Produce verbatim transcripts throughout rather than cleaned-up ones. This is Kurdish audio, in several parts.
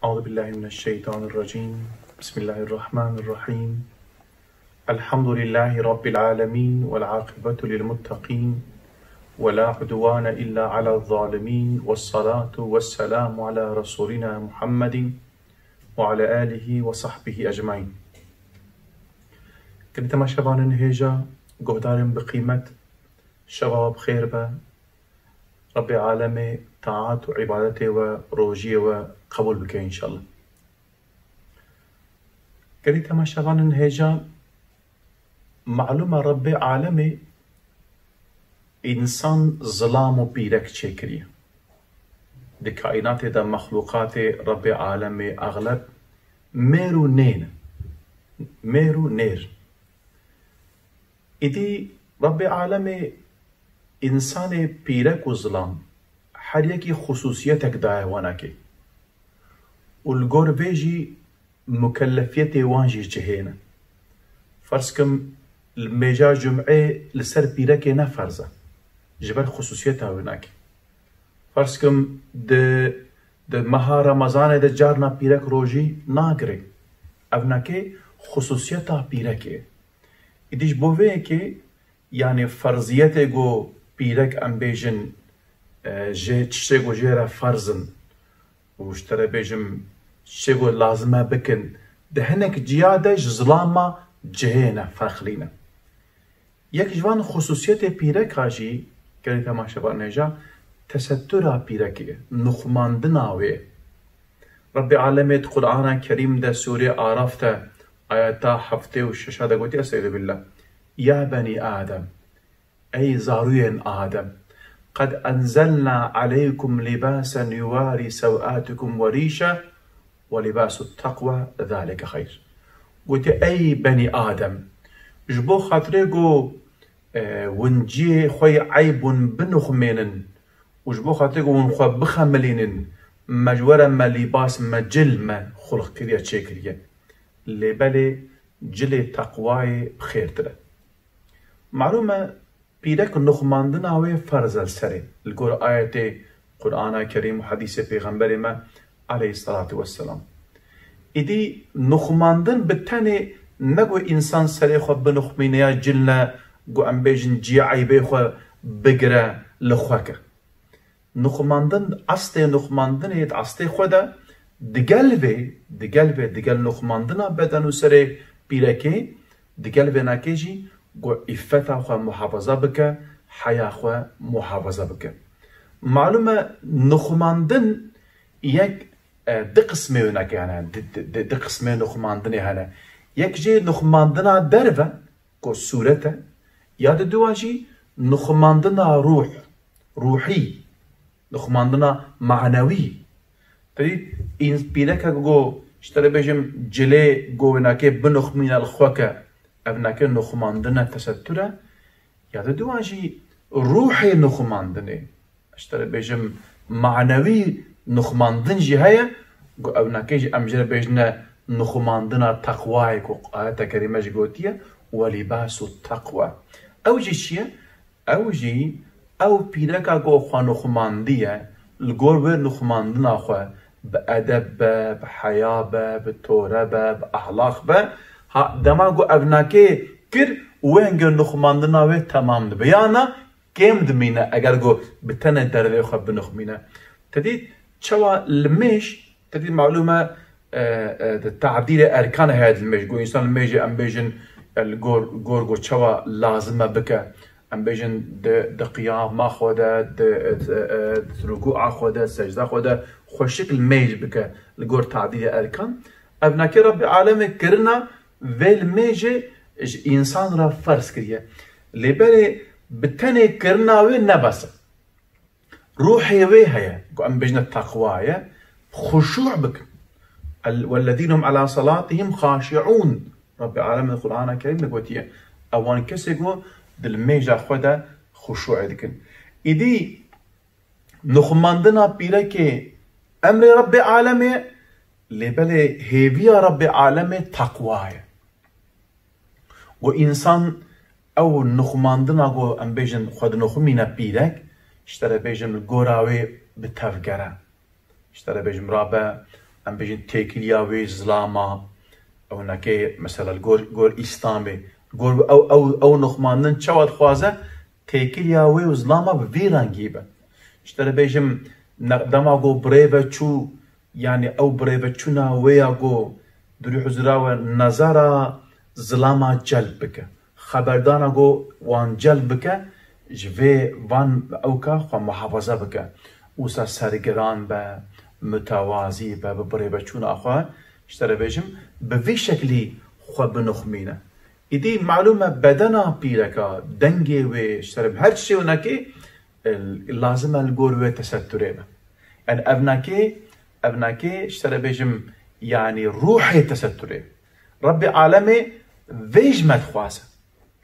أعوذ بالله من الشيطان الرجيم. بسم الله الرحمن الرحيم. الحمد لله رب العالمين والعاقبة للمتقين ولا عدوان إلا على الظالمين والصلاة والسلام على رسولنا محمد وعلى آله وصحبه أجمعين. Gelî temaşevanên hêja, guhdarên bi qîmet, şeva we bi xêr be. Rabbê alemê taat û îbadetê we, rojiyê we qebûl bike înşallah. Gelî temaşevanên hêja, malûm e Rabbê alemê însan zilam û pîrek çêkiriye. Di kaînatê de mexlûqatê Rabbê alemê exleb mêr û nê ne. Mêr û nêr. Îdî Rabbê alemê însanê pîrek û zilam her yekî xusûsiyetek daye wanakê. Û li gor vê jî mukellefiyetê wan jî cihê ne. Ferz kim, li mêja cum'ê li ser pîrekê ne ferz e. Ji ber xusûsiyeta winakê. Ferz kim, di, di meha Remezanê de carna pîrek rojî nagire. Evnakê xusûsiyeta pîrekê. Îdî ji bo vê yekê, yanî ferziyetê ku pîrek em bêjin, e, jê, tiştê ku jê re ferz in û ji te re bêjim, tiştê ku lazim e bikin, di hinek ciya de ji zilama cihê ne, ferqlî ne. Yek ji van xusûsiyetê pîreka jî, gelî temaşevan hêja, tesettura pîrekê, nuxmandina wê. Rabbê alemê di Qur'ana Kerîm de, Sûrê Araf de, ayeta heftê û şeş de gotiye, Estaizu billah. Ya benî Adem, ey zarûyên Adem, qed enzelna aleykum lîbasen yuwarî sewatikum we rîşe we lîbasu teqwa zalike xeyr. Gotiye, ey benî Adem, ji bo xatirê ku, e, hûn cihê xwe yê eyb hûn binuxmênin û ji bo xatirê ku hûn xwe bixemilînin, me ji we re me lîbas, me cil me xulq kiriye, çêkiriye. Lê belê cilê teqwayê bi xêrtir e. Malûm e, pîrek nuxmandina wê ferz e li serê, li gor ayetê Qur'ana Kerîm û hedîsê Pêxemberê me aleyhisselatu vesselam. Îdî nuxmandin bi tenê ne ku însan serê xwe binuxmîne ya cil ne, ku em bêjin cihê eybê xwe bigire li xwe ke. Nuxmandin, estê nuxmandinê di estê xwe de digel vê, digel vê, digel nuxmandina beden û serê pîrekê, digel vênakê jî ku îffeta xwe muhafaza bike, heya xwe muhafaza bike. Malûm e, nuxmandin yek, e, di qismê wênakê hene, di, di, di, di qismê nuxmandinê hene. Yek jê nuxmandina derve, ku sûret e, ya di dua jî nuxmandina rûh, rûhî, nuxmandina manewî. Tevî ên pîreke ku ji te re bêjim cilê ku wênakê binuxmîne li xwe ke, ev nake nuxmandine tesettur e, ya di dua jî rûhê nuxmandinê. Ji te re bêjim, manewî nuxmandin jî heye, ku ew nake jî em jê re bêjine nuxmandina teqwayê, ku ayeta kerîme jî gotiye, "Welîbasu teqwa." Ew jî çi ye? Ew jî ew pîreka ku xwe nuxmandiye, li gor wê nuxmandina xwe bi edeb be, bi heya be, bi tore be, bi ahlaq be, ha, dema ku ev nake kir, wê hingê nuxmandina wê temam dibe. Ya na, kêm dimîne eger ku bi tenê dervê xwe binuxmîne. Te dît çawa li mêj, te dît malûm e, e, e, di tadîlê erkan heye di mêj, ku însan li mêjê em bêjin, e, li gor, gor ku çawa lazim e bike. Em bêjin di, di qiyama xwe de, di, e, e, di rukûa xwe de, secda xwe de xweşik li mêj bike li gor tadîlê erkan. Ev nake Rabbê alemê kirina vê li mêjê ji însan re ferz kiriye. Lê belê bi tenê kirina wê ne bes e. Ruhê wê heye, ku em bêjine teqwa ye, xuşû bikin. El-, "Wellezîne hum ala salatihim xaşi'ûn." Rabbê alemê Qur'ana Kerîm de gotiye, ewan kesê ku di li mêja xwe de xuşûê dikin. Îdî nuxmandina pîrekê emrê Rabbê alemê, lê belê hêviya Rabbê alemê teqwa ye. Ku însan ew nuxmandina ku em bêjin xwe dinuxmîne pîrek, ji te re bêjim li gora wê bi tevgere. Ji te re bêjim rabe, em bêjin têkiliya wê zilama, ew neke mesela li gor, gor Îslamê, gor ew, ew, ew nixmandin çawa dixwaze têkiliya wê û zilama bi vî rengî be. Ji te re bêjim, ne, dema ku birêve çû, yanî ew birêve çûna wê ya ku di rûh û zira we nezara zilama celb bike. Xeberdana ku wan celb bike, ji vê van ewka xwe muhafaza bike. Wisa sergiran be, mutewazî be, bi birêveçûna xwe, ji te re bêjim, bi vî şeklî xwe binixmîne. Îdî malûm e bedena pîreka, dengê wê, ji te re her tiştê winekê, e, lazim e li gor wê tesetturê be. Yani evnakê, evnakê, ji te re bêjim, yani ruhê tesetturê. Rebbê alemê vê ji me dixwaze.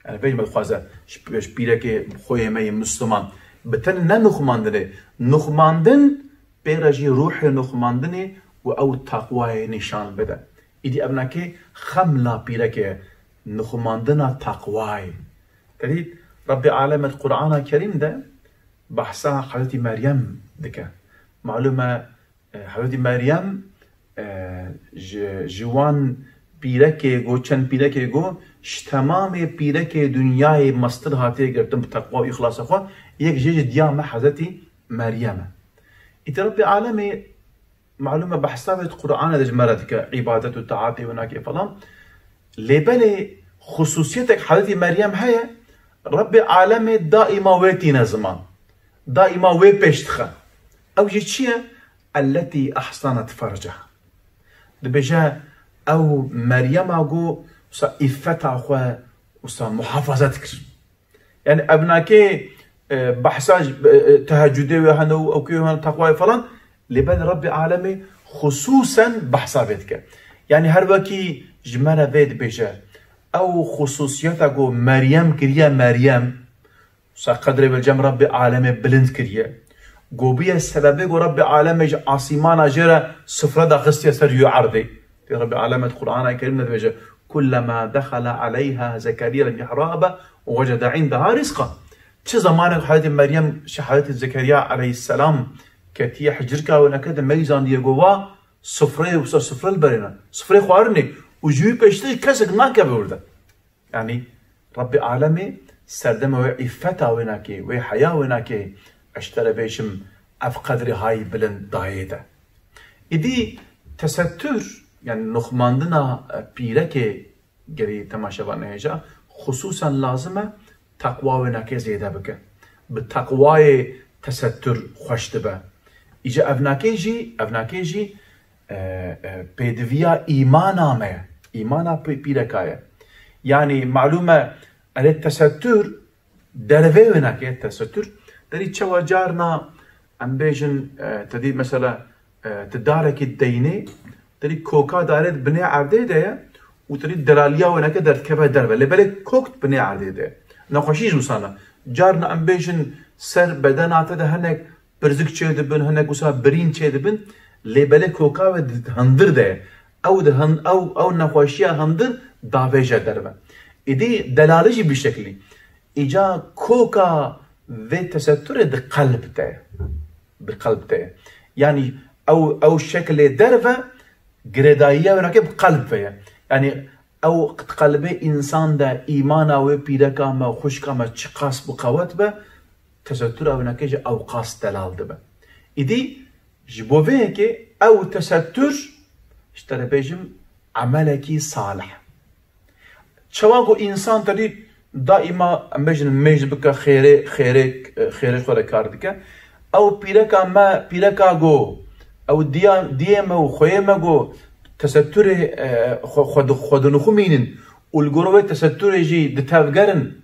Yani vê ji me dixwaze, ji, ji pîrekê xweyê me yê Müslüman. Bi tenê ne nuxmandinê. Nuxmandin pê re jî ruhê nuxmandinê û ew taqwayê nîşan bide. Îdî evnakê xem la pîrekê nuxmandina taqwayê. Te dît, Rebbê alemê di Qur'ana Kerîm de behsa Hezretî Meryem dike. Malûm e, e, Hezretî Meryem, e, ji, ji wan pîrekê go, çend pîrekê go, ji temamê pîrekê dinyayê mestir hatiye girtin bi teqwa û îxlasa xwe, yek jê ji diya me Hezretî Meryem e. Îdî Rebbê alemê, malûm e, behsa vê di Qur'anê de ji me re dike, îbadet û taatê winakê falan. Lê belê xusûsiyetek Hezretî Meryem heye, Rebbê alemê daîma wê tîne ziman. Daîma wê pêş dixe. Ew jî çi ye? Elletî ehsenet ferceha. Dibêje, ew Meryema ku wisa îffeta xwe wisa muhafaza dikir. Yani evnakê, e, behsa, e, e, tehecudê wê hene û ew kê hene teqwayê falan, lê belê Rebbê alemê xusûsen behsa vê dike. Yani her wekî ji me re vê dibêje, ew xusûsiyeta ku Meryem kiriye Meryem, wisa qedrê wê li cem Rebbê alemê bilind kiriye. Ku bûye sebebê ku Rebbê alemê ji asîmana jê re sifre daxistiye ser rûyê erdê. Tê Rebbê alemê di Qur'ana Kerîm de dibêje, "Kullema dexele aleyha Zekeriya el-mihrabe wecede indeha rizqa." Çi zamanek Hezretî Meryem ji Hezretî Zekeriya aleyhisselam ketiye hicirka wê neke de meyzandiye ku va sifreyê wisa sifre li berê ne. Sifreyê xwarinê û ji wî pêştir kesek nakeve wir de. Yani Rebbê alemê serdema wê îffeta wê nake, wê heya wê nake, ez ji te re bêjim ev qedrê hay bilind dayê de. Îdî tesettur, yani nuxmandina, e, pîrekê gerî temaşevan hêja, xusûsen lazim e teqwa wê nake zêde bike. Bi teqwayê tesettur xweş dibe. Îca evnakê jî, evnakê jî, e, e, pêdiviya îmana me ye. Îmana pî-, pîreka ye. Yani malûm e, erê tesettur, dervê wê nake tesettur. Derî çawa carna em bêjin, e, te dî mesela, e, tu darekî deynê, derî koka darê di binê erdê de ye û derî delaliya wê nake derdikeve derve. Lê belê kok di binê erdê de ye. Nexweşî ji wisana. Carna em bêjin ser bedena te de hinek pirzik çêdibin, hinek wisa birîn çêdibin, lê belê koka wê di hundir de ye. Ew di hun-, ew, ew nexweşiya hundir davêje derve. Îdî delalî jî bi şeklî. Îca koka vê tesetturê di qelb de ye. Di qelb de ye. Yanî ew, ew şeklê derve girêdayiya wê nake bi qelb ve ye. Yanî ew qelbê însan de îmana wê pîreka me, xwişka me çiqas bi qewet be, tesettura wê nake jî ewqas delal dibe. Îdî ji bo vê yekê ew tesettur, ji te re bêjim, emelekî salih. Çawa ku însan te dî daîma, em bêjin, mêj bike, xêrê, xêrê, xêrê xwe re kar dike. Ew pîreka me, pîreka go, ew diya, diyê me û xweyê me go, tesetturê, e, xwe, xwe di, xwe dinixumînin û li gor wê tesetturê jî ditevgerin.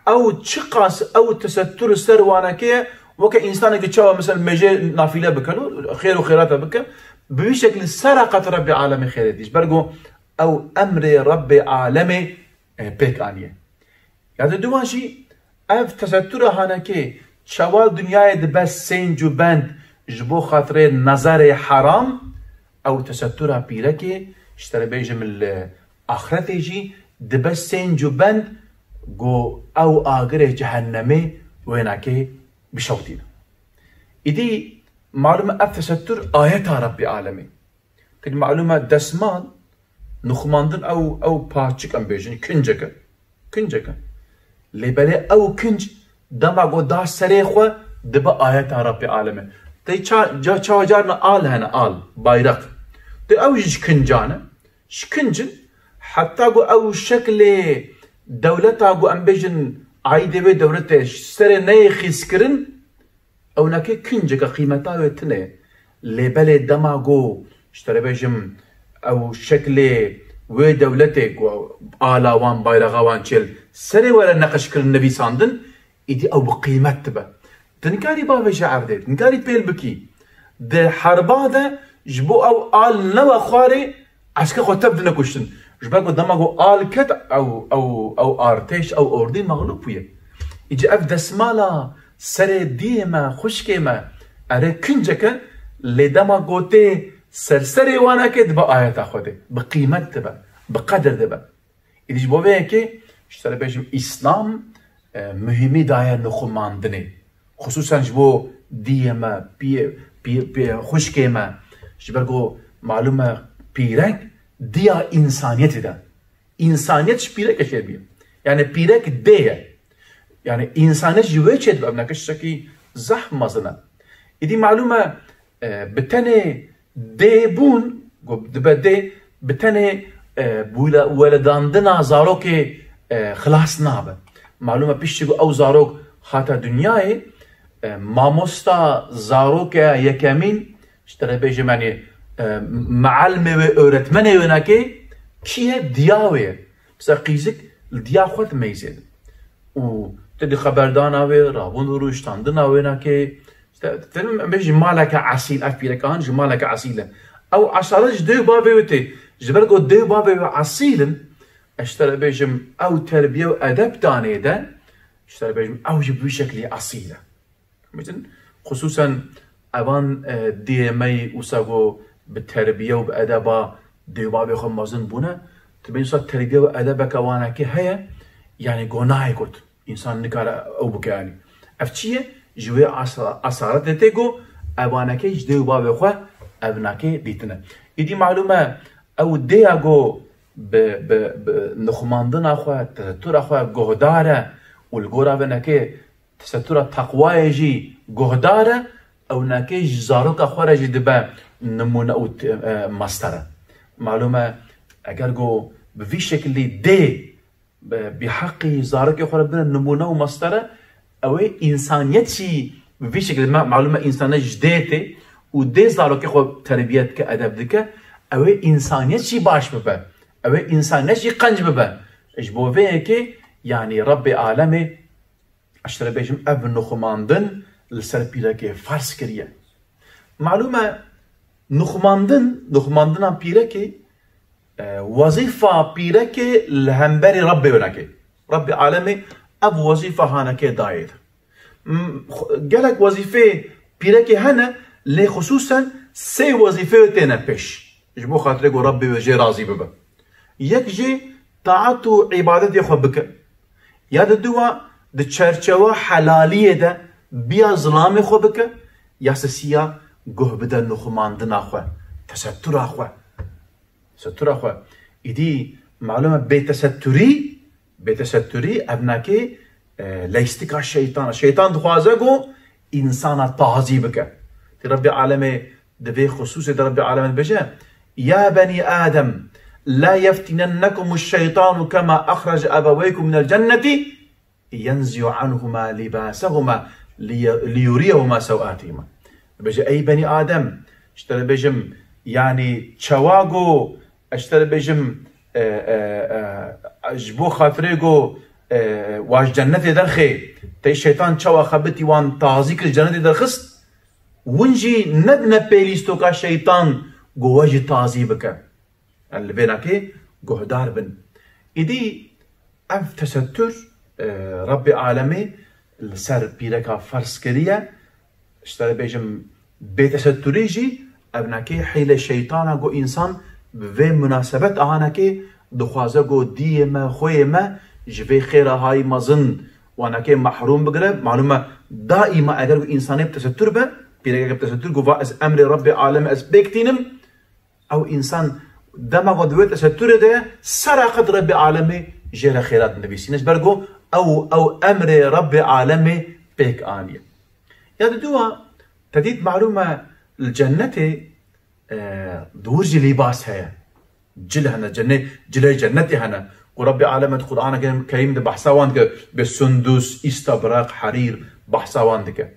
Ew çiqas ew tesettur ser waneke ye, weke însanekî çawa, mesela, mêjê nafîle bike, xêr û xêrate bike, bi wî şeklî sera qet Rebbê alemê xêrê dî. Ji ber ku ew emrê Rebbê alemê, e, pêk aniye. Ya di duwan jî ev tesettura hanekê çawa dinyayê dibe sênc û bend ji bo xatirê nezerê heram, ew tesettura pîrekê, ji te re bêjim, li axretê jî dibe sênc û bend, ku ew agirê cehennemê wênakê bişewtîne. Îdî malûm e ev tesettur ayeta Rebbê alemê. Pêk malûm e desmal, nixumandin ew, ew paçik em bêjin, kincek e. Kincek e. Lê belê ew kinc dema ku da serê xwe dibe ayeta Rabbê Alemê. Tê ça-, ca-, çawa carna al hene, al, bayraq. Tê ew jî ji kincan e. Ji kinc in, heta ku ew şeklê dewleta ku em bêjin aîdê wê dewletê ji serê neyê xîskirin, ewnekê kinceke qîmeta wê tune ye. Lê belê dema ku, ji te re bêjim, ew şeklê wê dewletê ku ala wan, bayraxa wan çêl serê were neqişkirin, nivîsandin, îdî ew bi qîmet dibe. Tu nikarî bavêjî erdê, tu nikarî pêl bikî. Di herba de ji bo ew al newe xwarê, eske xwe tev dine kuştin. Ji ber ku dema ku al ket, ew, ew, ew artêş, ew ordî mexlûb bûye. Îca ev desmala serê diyê me, xwişkê me, erê kinceke, lê dema ku tê ser serê wanekê dibe ayeta Xwedê. Bi qîmet dibe, bi qedir dibe. Îdî ji bo vê yekê, ji te re bêjim, Îslam, e, muhîmî daye nixumandinê. Xisûsen ji bo diyê me, piyê, piyê, piyê, xwişkê me. Ji ber ku malûm e pîrek diya însaniyetê de. Însaniyet ji pîreke çêdibiye. Yani pîrek dê ye. Yani însaniyet ji wê çêdibe, ev neke tiştekî zehf mezin e. Îdî malûm e, e, bi tenê dê bûn, ku dibe dê, bi tenê, e, wile-, weledandina zarokê, e, xilas nabe. Malûm e piştî ku ew zarok hate dinyayê, e, mamosta zaroke yekemîn, ji te re bêjim, yanî, e, mealmê wê, öğretmenê wênekê kî ye? Diya wê ye. Mesela qîzik li diya xwe dimeyzê. Û tu di xeberdana wê, rabûn û rûştandina wênekê, işte, dedim, em bêjin maleke esîl, ev pîrekan ji maleke esîl e. Ew esaret ji dê û bavê wê tê. Ji ber ku dê û bavê wê esîl in, ez ji te re bêjim, ew terbiye û edeb danê de, ji te re bêjim, ew jî bi wî şeklî esîl e. Dibêjin, xisûsen evan, e, diyê me yî wisa ku bi terbiye û bi edeba dê û bavê xwe mezin bûne, tu bêjin wisa terbiye û edebeke wanekê heye, yanî ku nayê got. Însan nikare ew bike, yanî. Ev çi ye? Ji wê asa-, esaretê tê ku evanekê ji dê û bavê xwe evinekê dîtine. Îdî malûm e, ew dêya ku bi, bi, bi nixumandina xwe, tesetura xwe guhdar e û li gora venekê tesetura teqwayê jî guhdar e, ewnekê ji zaroka xwe re jî dibe nimûne û t-, e, mestere. Malûm e, eger ku bi vî şekilî dê bi, bi heqî zarokê xwe re bine nimûne û mestere, ew ê însaniyet jî bi vî şekilî, me, malûm e însaniyet ji dê tê û dê zarokê xwe terbiyet dike, edeb dike, ew ê însaniyet jî baş bibe, ew ê însaniyet jî qenc bibe. Ji bo vê yekê, yanî Rebbê alemê, ez ji te re bêjim, ev nixumandin li ser pîrekê ferz kiriye. Malûm e, nixumandin, nixumandina pîrekê, e, wezîfa pîrekê li hemberî Rebbê wênekê. Rebbê alemê ev wezîfa hanekê dayê de. M-, xu-, gelek wezîfê pîrekê hene, lê xisûsen sê wezîfeyê têne pêş. Ji bo xatirê ku Rebbê wê jê razî bibe. Yek jî taet û îbadetê xwe bike. Ya di dua di çerçewa helaliyê de biya zilamê xwe bike, ya sisiya guh bide nixumandina xwe, tesetura xwe. Tesetura xwe. Îdî malûm e bêteseturî, bêteseturî ev nake, e, leystika şeytan. Şeytan dixwaze ku însana tazî bike. Tê Rebbê alemê Di vê xisûsê de Rebbê alemên dibêje, "Ya benî Adem, la yeftinennekumuşşeytanu kema axrace ebeweykum minel cenneti, yenzi'u anhuma libasehuma liye-, liyuriyehuma sewatihima." Dibêje, "Ey benî Adem, ji te re bêjim, yanî çawa ku, ez ji te re bêjim, e, e, e, ji bo xatirê ku, e, wan ji cennetê derxê, tey şeytan çawa xebitî wan tazî kir, ji cennetê derxist?" Win jî nebine pêlîstoka şeytan ku we jî tazî bike. Em li vê nakê guhdar bin. Îdî ev tesettur, e, Rebbê alemê li ser pîreka ferz kiriye. Ji te re bêjim, bêtesetturî jî ev nakê hîle şeytana ku însan bi vê munasebet ahanekê dixwaze ku diyê me, xweyê me ji vê xêra hayî mezin wanekê mehrûm bigire. Malûm e, daîma eger ku însanê bi tesettur be, pîrekeke bi tesettur ku va ez emrê Rebbê alem ez pêk tînim, Ew însan dema ku di wê tesetturê de ye, sera qet Rebbê Alemê jê re xêrat dinivîsîne. Ji ber ku ew, ew emrê Rebbê Alemê pêk aniye. Ya diduwa, te dît malûm e, li cennetê, e, di wir jî lîbas heye. Cil hene, cene-, cilê cennetê hene. Ku Rebbê Alemê di Qur'ana Kerim, Kerim de behsa wan dike. Bi sundus, îstabraq, herîr behsa wan dike.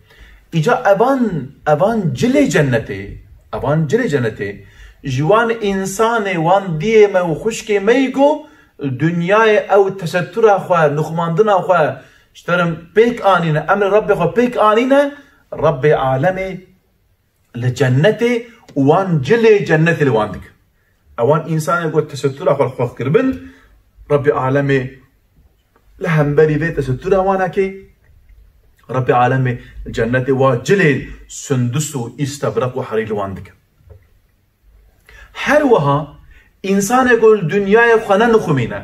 Îca evan, evan cilê cennetê, evan cilê cennetê, ji wan însanê, wan diyê me û xwişkê me yî ku dinyayê ew tesettura xwe, nixumandina xwe, ji te re pêk anîne, emrê Rebbê xwe pêk anîne, Rebbê Alemê li cennetê û wan cilê cennetê li wan dike. Ewan însanê ku tesettura xwe li xwe kiribin, Rebbê Alemê li hemberî vê tesettura wan eke, Rebbê Alemê li cennetê wa cilê sundus û îstebraq û herî li wan dike. Her wiha însanê ku li dinyayê xwe nenixumîne,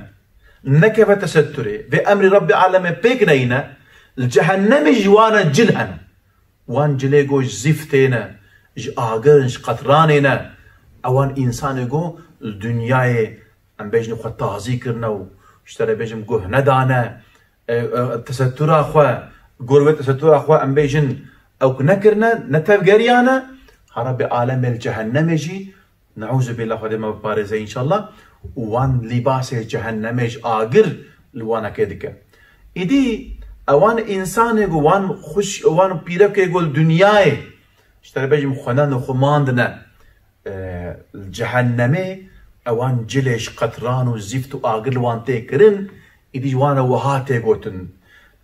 nekeve tesetturê, vê emrî Rebbê Alemê pêk neyîne, li cehennemê ji wan re cil hene. Wan cilê ku ji zîf têne, ji agir in, ji qetranê ne. Ewan însanê ku li dinyayê, em bêjin, xwe tazî kirine û ji te re bêjim guh nedane, e, e, tesettura xwe, gor wê tesettura xwe, em bêjin, ew nekirine, netevgeriyane, ha Rebbê Alemê li cehennemê jî Neûzubillah, Xwedê me biparêze înşallah. Û wan lîbasê cehennemê ji agir li wanekê dike. Îdî ewan însanê ku wan xwişk, wan pîrekê ku li dinyayê, ji te re bêjim, xwe ne nixumandine, e, li cehennemê ewan cilê ji qetran û zîft û agir li wan tê kirin, îdî ji wan re wiha tê gotin.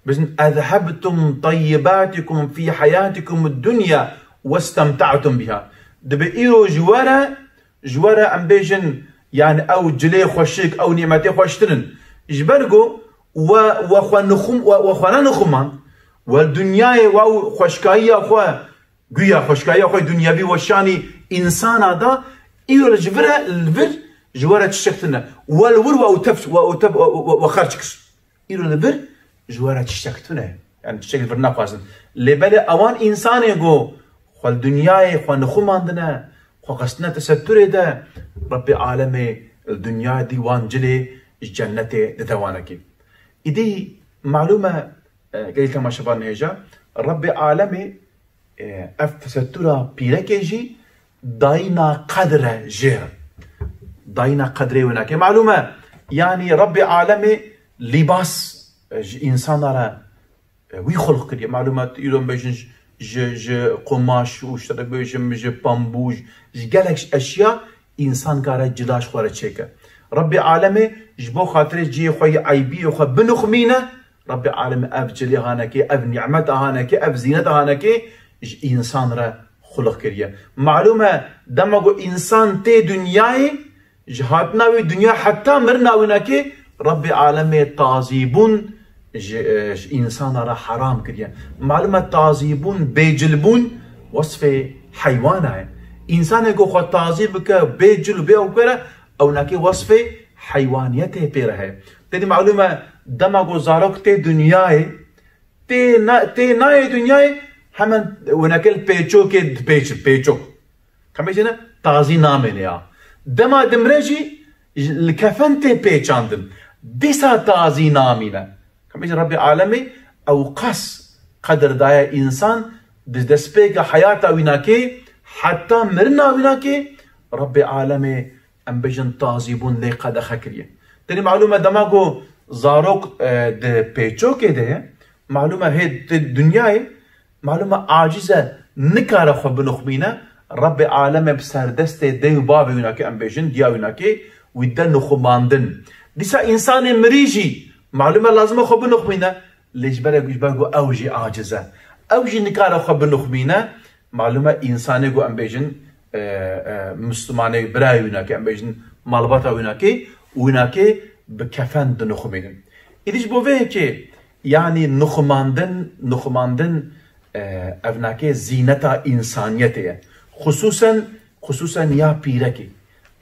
Bêjin, "Ezhebtum tayyibatikum fî heyatikum dunya westemta'tum biha." Dibe îro ji we re, ji we re em bêjin, yani ew cilê xweşik, ew nîmetê xweştir in. Ji ber ku we, we xwe nixum-, we, we xwe ne nixumand, we dinyayê we ew xweşkayiya xwe, güya xweşkayiya xwe dunyevî we şanî însana da, îro ji vir re, li vir ji we re çiçek tune. We li wir we ew tef, we ew tef, we, we, we xerc kir. Îro li vir ji we re çiçek tune. Yani çiçek li vir naxwazin. Lê belê ewan însanê ku xwe li dinyayê xwe nixumandine, xwe xistine tesetturê de, Rebbê Alemê li dinyayê dî wan cilê ji cennetê dide wanekê. Îdî malûm e, e, gelî temaşevan hêja, Rebbê Alemê, e, ev tesettura pîrekê jî dayîna qedr e jê re. Dayîna qedrê winekê. Malûm e, yanî Rebbê Alemê lîbas, e, ji însana re, e, wî xulq kiriye. Malûm e, îro em bêjin ji, ji, ji qumaş û ji te bêjim ji pembû, ji, ji gelek eşya însan kare cila ji xwe re çêke. Rebbê Alemê ji bo xatirê cihê xwe yê eybiyê xwe binixumîne, Rebbê Alemê ev cilê hanekê, ev nîmeta hanekê, ev zîneta hanekê ji însan re xulq kiriye. Malûm e, dema ku însan tê dinyayê, ji hatina wî dinya heta mirina wînekê, Rebbê Alemê tazîbûn ji, e, ji însana re heram kiriye. Malûm e, tazîbûn, bêcilbûn, wesfê heywana ye. Însanê ku xwe tazî bike, bê cil û bê ew kere, ewnekê wesfê heywaniyetê pê re heye. Tedî malûm e, dema ku zarok tê dinyayê, tê na-, tê nayê dinyayê, hemen winekê li pêçokê dipêçin, pêçok. Ka bêjine tazî namêne ya. Dema dimre jî li kefen tê pêçandin. Dîsa tazî namîne. Ka bêjin Rebbê Alemê ew qas qedir daye însan di destpêka heyata wînakê heta mirina wînakê Rebbê Alemê em bêjin tazîbûn lê qedexe kiriye. Tenê malûm e dema ku zarok, e, di pêçokê de ye, malûm e hê di dinyayê, malûm e aciz e, nikare xwe binixumîne, Rebbê Alemê bi ser destê dê û bavê wînakê em bêjin, diya wînakê, wî de nixumandin. Dîsa însanê mirî jî, malûm e lazim e xwe binixumîne, lê ji ber ku, ji ber ku ew jî aciz e. Ew jî nikare xwe binixumîne, malûm e însanê ku em bêjin, e, e, Mislimanê birayê wînakê, em bêjin malbata wînakê, wînakê bi kefen dinixumînin. Îdî ji bo vê yekê, yanî nixumandin, nixumandin, e, evnakê zîneta însaniyetê ye. Xusûsen, xusûsen ya pîrekê.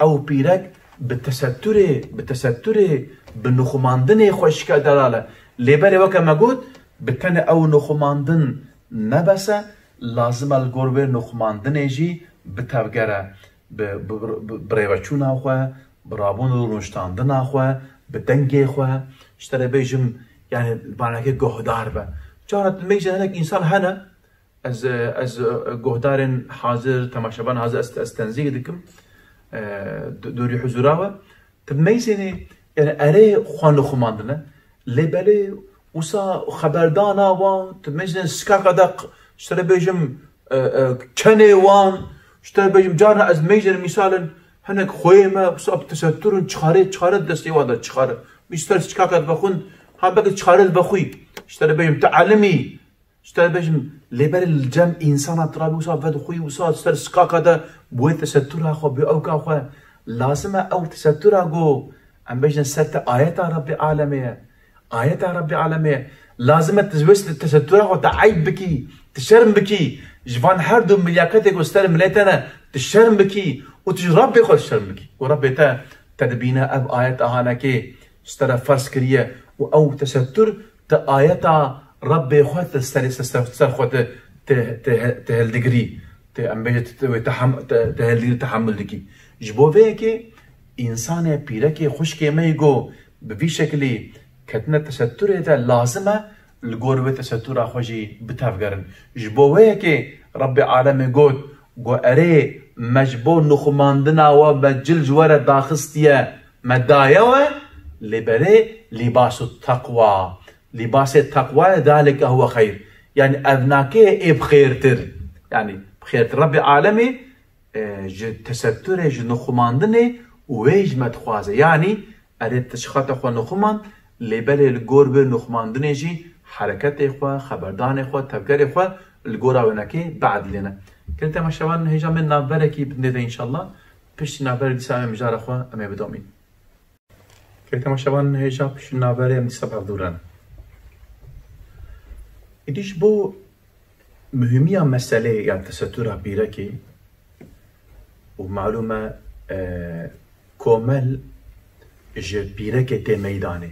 Ew pîrek bi tesetturê, bi tesetturê, bi nixumandinê xwe şike delal e. Lê belê weke me got, bi tenê ew nixumandin ne bes e, lazim e li gor vê nixumandinê jî bitevgere. bi, bi, bi, bi rêveçûna xwe, bi rabûn û rûniştandina xwe, bi dengê xwe, ji te re bêjim, yani, manekê guhdar be. Cara tu mêjê hinek însan hene, ez, ez guhdarên hazir, temaşevan hazir, ez, ez tenzîk dikim, e, du-, dûrî huzura we. Tu mêjênê, yani, erê xwe nixumandine, lê belê wisa xeberdana wan, tu mêjên sikaka de q-, ji te re bêjim, e, e, kenê wan, ji te re bêjim, carna ez mêjên mîsalin, hinek xweyê me, wisa bi tesetturun çixarê, çixare di destê wan de çixare. Mîster sikaka dibe xwin, ha belkî çixare dibe xwî. Ji te re bêjim, tu elimî, ji te re bêjim, lê belê li cem însana tu rabî wisa vedixwî, wisa ser sikaka de bi wê tesettura xwe, bi ewka xwe, lazim e ew tesettura go, em bêjin ser te ayeta Rebbê Alemê ye. Ayeta Rebbê Alemê ye. Lazim e tu ji wê tesettura xwe te eyb bikî, tu şerm bikî. Ji van her du milyaketê ku ser milê te ne, tu şerm bikî û tu ji Rebbê xwe şerm bikî. Ku Rebbê te, te dibîne ev ayet ahanekê ji te re ferz kiriye û ew tesettur te ayeta Rebbê xwe te serê ser, ser, ser xwe te, te, te, te hildigirî. Te, em bêje, te, te, wê te hem-, te, te hildigirî, tehemul dikî. Ji bo vê yekê însanê pîrekê xwişkê me yê go bi vî şekilî ketine tesetturê de lazim e li gor wê tesettura xwe jî bitevgerin. Ji bo wê yekê Rebbê Alemê got, got, erê me ji bo nixumandina we me cil ji we re daxistiye, me daye we, lê berê lîbasu teqwa. Lîbasê teqwa ye, zalike huwe xeyr. Yani ev nake ê bi xêrtir. Yani bi xêrtir. Rebbê Alemê e, ji tesetturê, ji nixumandinê wê ji me dixwaze. Yanî, erê tu ji xata xwe nixumand, lê belê li gor wê nixumandinê jî hereketê xwe, xeberdanê xwe, tevgerê xwe li gora wênekê biedilêne. Gelî temaşevan hêja me navberekî bidinê de înşallah. Piştî navberê dîsa em ê mijara xwe em ê bidomîn. Gelî temaşevan hêja piştî navberê em dîsa bi hev dû re ne. Êdî ji bo muhîmiya meselê ya tesettura pîrekê û malûm e, e, komel ji pîrekê tê meydanê.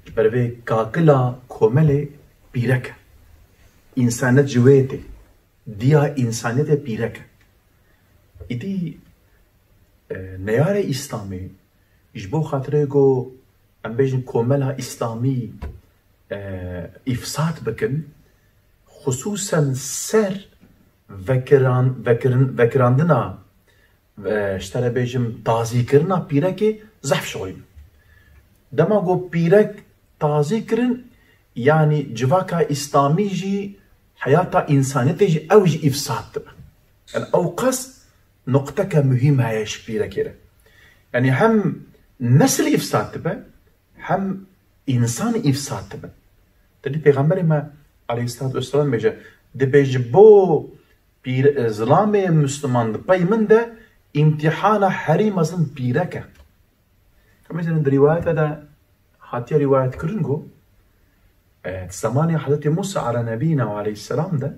Ji ber vê kakila komelê pîrek e. Însanet ji wê tê. Diya însaniyetê pîrek e. Îdî, e, neyarê Îslamê ji bo xatirê ku em bêjin komela Îslamî, e, îfsad bikin, xisûsen ser vekiran-, vekirin-, vekirandina, e, ji te re bêjim, tazîkirina pîrekê zehf şixulîn. Dema ku pîrek tazî kirin, yanî civaka Îslamî jî, heyata însaniyetê jî, ew jî îfsad dibe. Yani ew qas nuqteke muhîm heye ji pîrekê re. Yani hem nesil îfsad dibe, hem însan îfsad dibe. Tedî Pêxemberê me aleyhissalatu vesselam bêje, dibê ji bo pîr-, zilamê Misliman di pey min de îmtîhana herî mezin pîrek e. Ka mêzin di rîwayete de hatiye rîwayet kirin ku, e, zemanê Hezretî Musa ala nebîna û aleyhisselam de,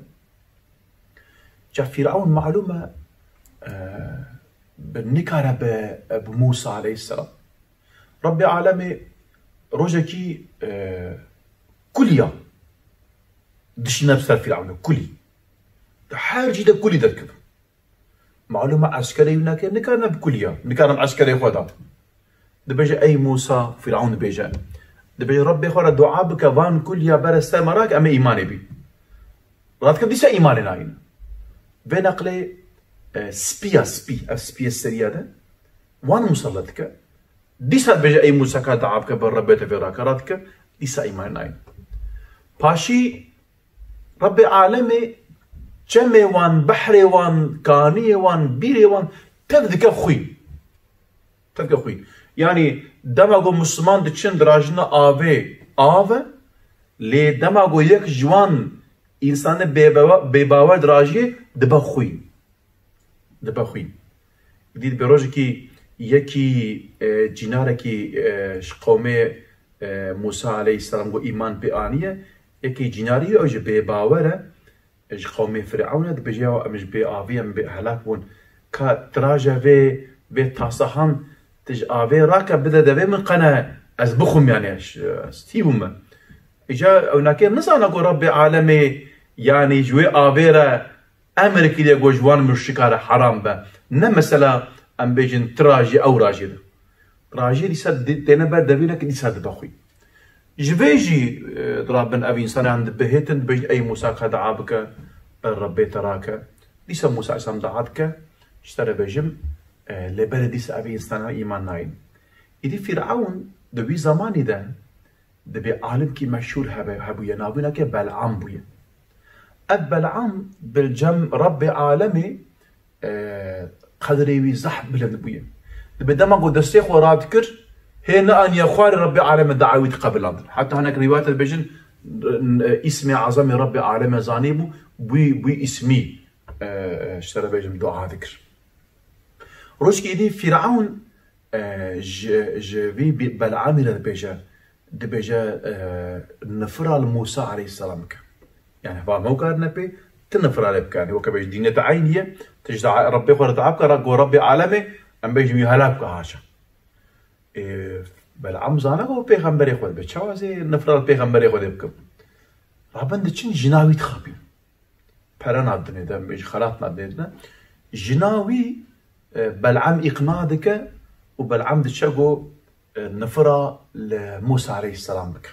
ca Fîrewn malûm e, e, bi nikare bi, bi Musa aleyhisselam. Rebbê alemê rojekî, e, kuliya dişîne bi ser Fîrewnê, kulî. Di her cî de kulî derkevin. Malûm e eskerê wî nake, nikarine bi kuliya, nikarin eskerê xwe de. Dibêje, ey Mûsa, Fîrewn dibêje. Dibêje, Rebbê xwe re dua bike, van kuliya bere ser me rake, em ê îmanê bî. Radike dîsa îmanê nayîne. Vê neqlê, e, spiya, spî, ev spiyê seriya de, wan musallet dike. Dîsa dibêje, ey Mûsa, ka dua bike, ber Rebbê te vê rake, radike, dîsa îmanê nayîne. Paşî Rebbê alemê çemê wan, behrê wan, kaniyê wan, bîrê wan tev dike xwîn. Tev dike xwîn. Yanî dema ku Misliman diçin dirajine avê, av e, lê dema ku yek ji wan însanê bêbewa-, bêbawer dirajiyê, dibe xwîn. Dibe xwîn. Dî dibe rojekî yekî, e, cînarekî, e, ji qewmê, e, Mûsa aleyhisselam ku îman pê aniye, yekî cînarî ew ji bêbawer e, ji qewmê Fîrewn e, dibêje, ya em ji bê avî, em bê helak bûn. Ka tiraje vê, vê tasahan, tu ji avê rake bide devê min qene, ez bixwim, yanî ez, ez tî bûme. Îca ew nake nizane ku Rebbê alemê, yanî ji wê avê re emir kiriye ku ji wan muşrika re heram be. Ne mesela em bêjin ti rajî ew rajî de. Rajî dîsa di-, têne ber devînek dîsa dibe xwî. Ji vê jî, e, dirabin ev însanan dibihêtin, dibêjin, "Ey Mûsa, ka dua bike, ber Rebbê te rake." Dîsa Mûsa aleyhisselam dua dike, ji te re bêjim, e, lê berê dîsa ev însanan îman nayîn. Îdî Fîrewn di wî zemanî de dibê alimkî meşhûr hebe, hebûye, navîna ke Bel'am bûye. Ev Bel'am bil cem Rebbê alemê, e, qedrê wî zehf bilind bûye. Dibê dema ku destê xwe radikir, hê neaniye xwarê Rebbê alemê dua wî diqebilandin. Heta hinek rîwayet dibêjin, e, îsmê ezemê Rebbê alemê zanîbû, bûyî, bûyî îsmî, e, e, ji te re bêjim dua dikir. Rojkî dî Fîrewn, e, ji, ji vî Bi-, Bel'amî re dibêje, dibêje, e, nifira li Mûsa aleyhisselam bike. Yani, va me karine pê, ti nifira lê bike. Yani, weke bêje dînê te eynî ye, ti ji da-, Rebbê xwe re dua bike, re-, go Rebbê alemê, em bêjin wî helak bike haşa. E, Bel'am zane ku pêxemberê xwe dibe. Çawa zê nifira li pêxemberê xwe dê bikim? Rabin diçin jina wî dixapîn. Pere nadinê de, em bêjin xelat nadinê de. Jina wî, e, Bel'am îqna dike û Bel'am diçe ku, e, nifira li Mûsa aleyhisselam bike.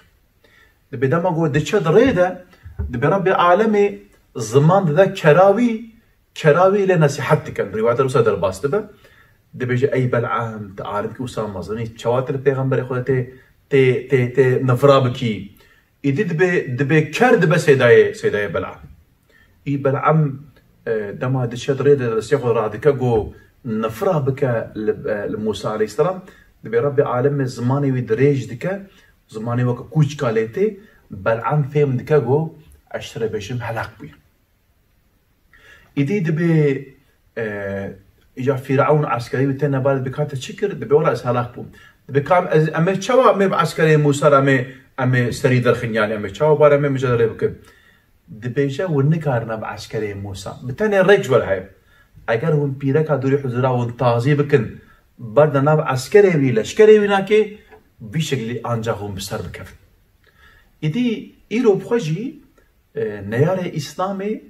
Dibê dema ku diçe di rê de, dibê Rebbê alemê ziman dide kera wî, kera wî lê nesîhet dikin. Rîwayeta wisa derbas dibe. Dibêje, "Ey Bel'am, tu alimkî wisa mezin î, çawa tu li pêxemberê xwe de tê, tê, tê, tê nifira bikî?" Îdî dibê, dibê ker dibe seydayê, seydayê Bel'am. Î Bel'am, e, dema diçe di rê de destê xwe radike, go nifira bike li, e, li Mûsa aleyhisselam, dibê Rebbê alemê zimanê wî dirêj dike, zimanê weke kûçka lê tê, Bel'am fêm dike, go ez ji te re bêjim helak bûye. Îdî dibê, e, îca Fîrewn eskerê wî têne bar, dibê ka te çi kir? Dibê wela ez helak bûm. Dibê ka em, ez, em ê çawa em ê bi eskerê Mûsa re em ê, em ê serî derxin, yani em ê çawa bar em ê mijarê bikin? Dibêje, hûn nikarine bi eskerê Mûsa. Bi tenê rêk ji we re heye. Eger hûn pîreka dûrî huzura hûn tazî bikin, berde nav eskerê wî, leşkerê wî nakê, vî şeklî ancax hûn bi ser bikevin. Îdî îro bi xwe jî, e, neyarê Îslamê,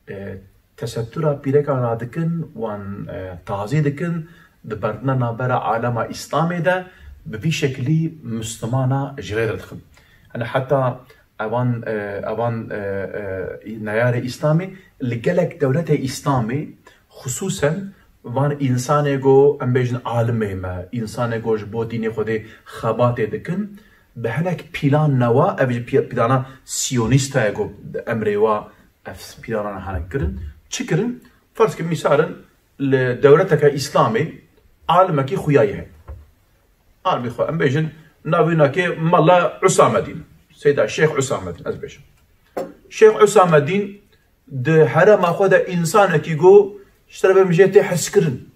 e, tesettûra pîreka radikin, wan, e, tazî dikin, di berdina navbera alema Îslamê de bi vî şeklî Mislimana ji rê derdixin. Hani heta evan, e, evan, e, e, neyarê Îslamê li gelek dewletê Îslamê, xisûsen van însanê go em bêjin alimê me, însanê go ji bo dînê Xwedê xebatê dikin, bi hinek pîlan newa, ev jî pî-, pîlana siyonîsta ye go emrê wa ev pîlanan hene kirin. Çi kirin? Ferz ke mîsal in li dewleteke Îslamê alimekî xuyayî heye. Alimî xwe em bêjin, navî nakê Mala Usamedîn, Seyda Şêx Usamedîn, ez bêjim. Şêx Usamedîn di herema xwe de însanekî go, ji te re bêjim jê tê hezkirin.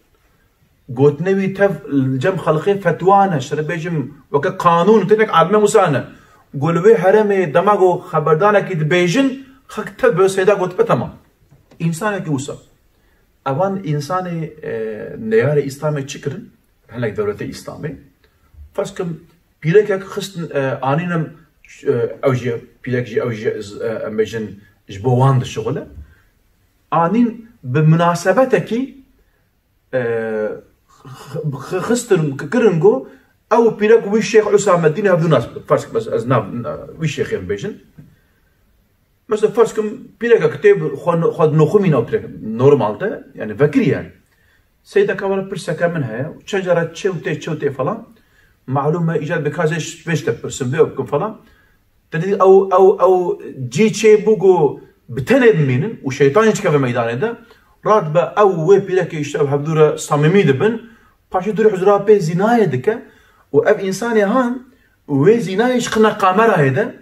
Gotinê wî tev li cem xelqê fetwa ne, ji te re bêjim weke qanûn, tenek alime wisa ne. Go li wê heremê dema go xeberdanekî dibêjin, xelk tev bi Seyda gotibe temam. Însanekî wisa. Evan însanê, e, neyarê Îslamê çi kirin? Hinek dewletê Îslamê. Ferz kim pîrekek xistin, e, anîn em, e, ew jî pîrek jî ew jî, e, em bêjin ji bo wan dişixule. Anîn bi munasebetekî, e, x-, x-, xistin kirin go ew pîrek wî Şêx Usamedîn hevdû nas, ferz kim ez, ez nav, wî şêxê em bêjin. Mesela ferz kim pîrekek tê xwe, xwe noximîna pîrek normal de, yani vekirî yani. Seyda ka were pirseke min heye, çend cara çew tê, çew tê falan. Malum e, îcar bi kazê vê ji te pirsim, vê bikim falan. Te dî ew, ew, ew cî çê bû ku bi tenê bimînin û şeytan jî dikeve meydanê de. Radibe ew wê pîrekê îşte ev hevdû re samîmî dibin. Paşê dûrî huzura pê zînayê dike û ev însanê han wê zînayê ji qina kamerayê de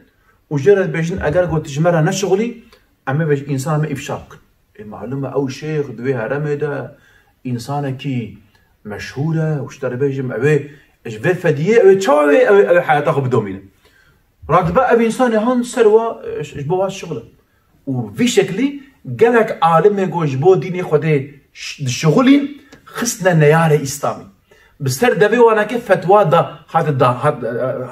û jê re dibêjin, eger got ji me re neşixulî, em ê vê însan me îfşa bikin. Ê, malum e, ew şêx di wê heremê de însanekî meşhûr e û ji te re bêjim, ew ê ji vê fediyê, ew ê çawa wê, ew ê, ew ê heyata xwe bidomîne. Radibe ev însanê han ser wa, e, ji bo wa şixule. Û vî şeklî gelek alimê ku ji bo dînê Xwedê ş-, dişixulîn, xistine neyarê Îslamî. Bi ser devê wanekê fetwa da, hate da, hat, e,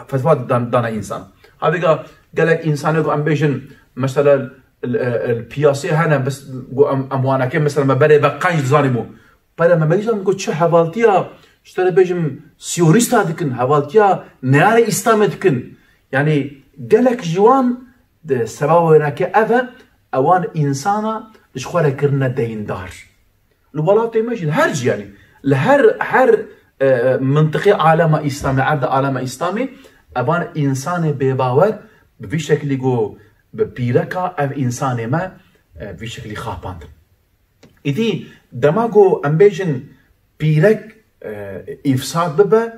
fetwa dan, dane însan. Havêga gelek însanê ku em bêjin, mesela, li, e, li piyasê hene, bes, got, em, em waneke mesela me berê ve qenc dizanî bû. Pere me meyza min got, çi hevaltiya, ji te re bêjim, siyonîsta dikin, hevaltiya neyarê Îslamê dikin. Yani gelek ji wan di seba wêneke ev e, ewan însana ji xwe re kirine deyndar. Li welatê me jî, li her cî, yanî li her, her, e, mintiqê alema Îslamê, erda alema Îslamê, evan însanê bêbawer bi vî şekilî ku bi pîreka ev însanê me, e, vî şekilî xapandin. Îdî dema ku em bêjin pîrek, e, îfsad bibe,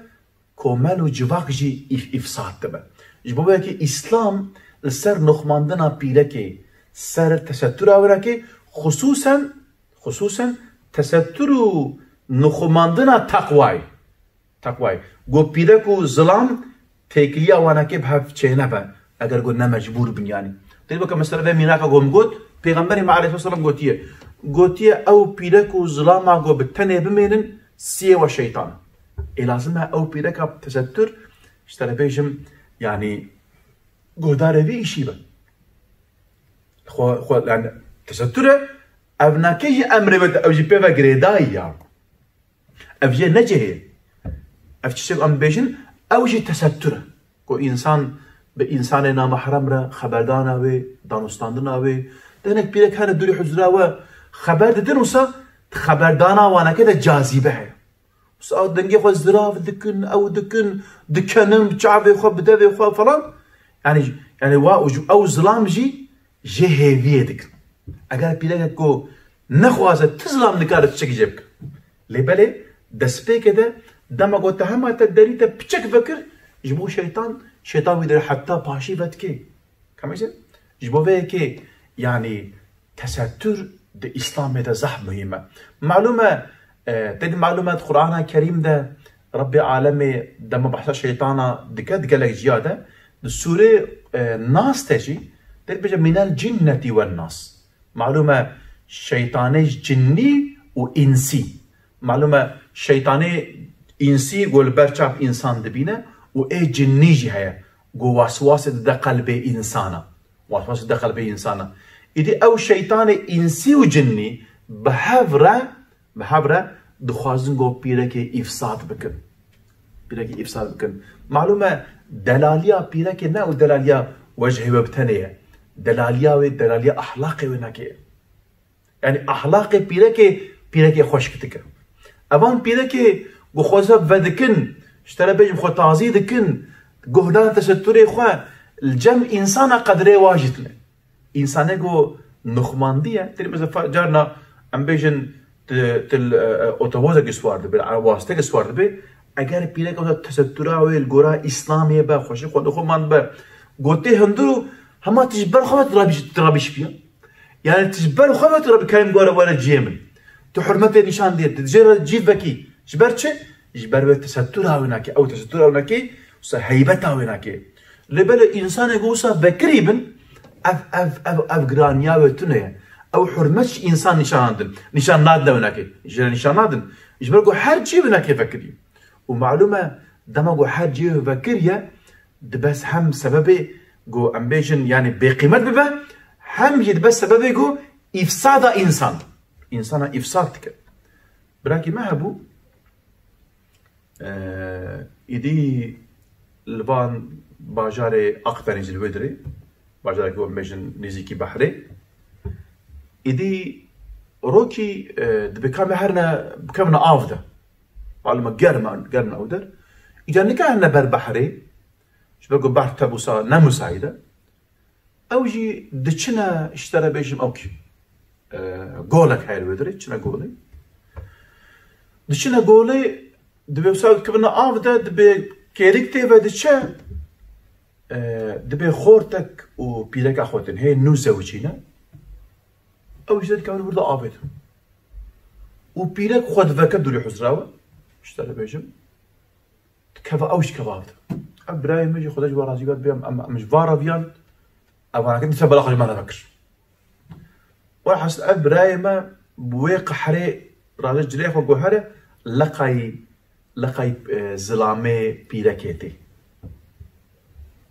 komel û civak jî îf-, îfsad dibe. Ji bo vê yekê Îslam li ser nuxmandina pîrekê, ser tesettûra wênekê, xisûsen, xisûsen tesettûr û nuxmandina teqwayê. Teqwayê. Got pîrek û zilam têkiliya wanekê bi hev çênebe, eger got ne mecbûr bin yanî. Dê weke mesela vê mîraka ku min got, Pêxemberê me aleyhisselam gotiye. Gotiye ew pîrek û zilama ku bi tenê bimênin, siyê we şeytan. Ê lazim e ew pîreka tesettûr ji te re bêjim, yanî guhdarê vî îşî be. Xwe, xwe, yani tesettûr e, ev nake jî emrê me, ev jî pê ve girêdayî ya. Ev jê necihê. Ev çi em bêjin, ew jî tesettûr e. Ku însan bi însanê namahrem re xeberdana wê, danûstandina wê. Denek pîrek hene dûrî huzura we xeber didin wisa xeberdana waneke de cazîbe heye. Wisa dengê xwe zirav dikin, ew dikin, dikenin, bi çavê xwe, bi devê xwe falan. Yani, yani wa, ew zilam jî jê hêviyê dikin. Eger pîrekek ku nexwaze ti zilam nikare tiştekî jê bike. Lê belê destpêkê de dema ku te hema te derî te piçek vekir, ji bo şeytan, şeytan wî dere heta paşî vedikê. Kamêje? Ji bo vê yekê, yanî tesettûr di Îslamê de zehf muhîm e. Malûm e, e, te dî malûm e di Qur'ana Kerîm de Rebbê alemê dema behsa şeytana dike di gelek ciya de, di sûrê, e, Nas de jî, dê bêje minel cinneti wen nas. Malûm e, şeytanê cinnî û însî. Malûm e, şeytanê însî ku li ber çav însan dibîne û ê cinnî jî heye. Ku waswasê dide qelbê însana. Waswasê dide qelbê însana. Îdî ew şeytanê însî û cinnî bi hev re, bi hev re dixwazin ku pîrekê îfsad bikin. Pîrekê îfsad bikin. Malûm e, delaliya pîrekê ne ew delaliya we ji hêwe bi tenê ye. Delaliya wê, delaliya ahlaqê wênekê ye. Yani ahlaqê pîrekê, pîrekê xweşik dike. Evan pîrekê ku xwe zef vedikin, ji te re bêjim xwe tazî dikin, guhdar tesettûrê xwe, li cem însana qedrê wa jî tune. Însanê ku nuxmandiye, têrî mesela carna em bêjin ti, ti, e, e, otobozekî swar dibe, wastekî swar dibe, eger pîreka wisa tesettûra wê li gora Îslamê be, xweşik xwe nuxmand be, gotê hundir û hema tu ji ber xwe ve tu rabîş, tu rabîş biya. Yani tu ji ber xwe ve tu re bi kerem gore were cihê min. Tu hurmetê nîşan dê, tu dijê re cîv vekî. Ji ber çi? Ji ber wê tesettûra wê nake, ew tesettûra wê nake, wisa heybeta wê nake. Lê belê însanê ku wisa vekirî bin, ev, ev, ev, ev giraniya wê tune ye. Ew hurmet ji însan nîşan nadin. Nîşan nadine wê nake. Ji re nîşan nadin. Ji ber ku her cihê wê nake vekirî. Û malûm e, dema ku her cihê wê vekiriye, dibe hem sebebê ku em bêjin, yani bêqîmet bibe, hem jî dibe sebebê ku îfsada însan. Însana îfsad dike. Birakî me hebû, e, îdî li van bajarê Akdenîz li wê dirê, bajarek ku em bêjin nêzîkî behrê. Îdî rokî, e, dibe ka me herine, bikevine av de. Malûm e germ e, germ e ew der. Îca nikarine ber behrê, ji ber ku behr tebûsa ne musayîd e. Ew jî diçine, ji te re bêjim, ew kî, e, golek heye li wê dirê, diçine golê. Diçine golê, dibê wisa dikevine av de, dibê kêrik tê ve diçe, e, dibê xortek û pîreka xwe tune, hê nû zewicîne. Ew jî dikevin wir de avê de. Û pîrek xwe diveke dûrî huzra we, ji te re bêjim. Dikeve ew jî keve av de. Ev birayê min jî Xwedê ji we razî be, em, em, em ji va re viyan, ev waneke dîsa bela xwe ji me re vekir. Welhasil ev birayê me bi wê qehrê raje cilê xwe guhere, leqayî, leqayî, e, zilamê pîrekê tê.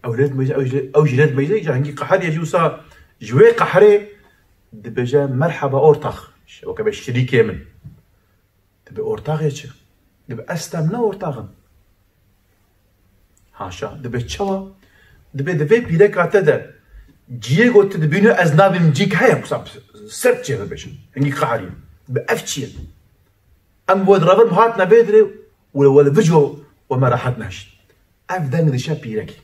Ew lê dimeyze, ew jî lê, ew jî lê dimeyze, îca hingî qeheriye jî wisa ji wê qehrê Dibêje merheba ortax. Weke be şirîkê min. Dibê ortaxê çi? Dibê ez tem ne ortax im. Haşa. Dibê çawa? Dibê di vê pîreka te de ciyê got tu dibînî ez nabînim cîk heye, wisa sert çê bibêjim. Hingî qahrî. Dibê ev çi ye? Em we direvir hat ne vê dirê û we li vir jo we me rehet neşt. Ev deng dişe pîrekî.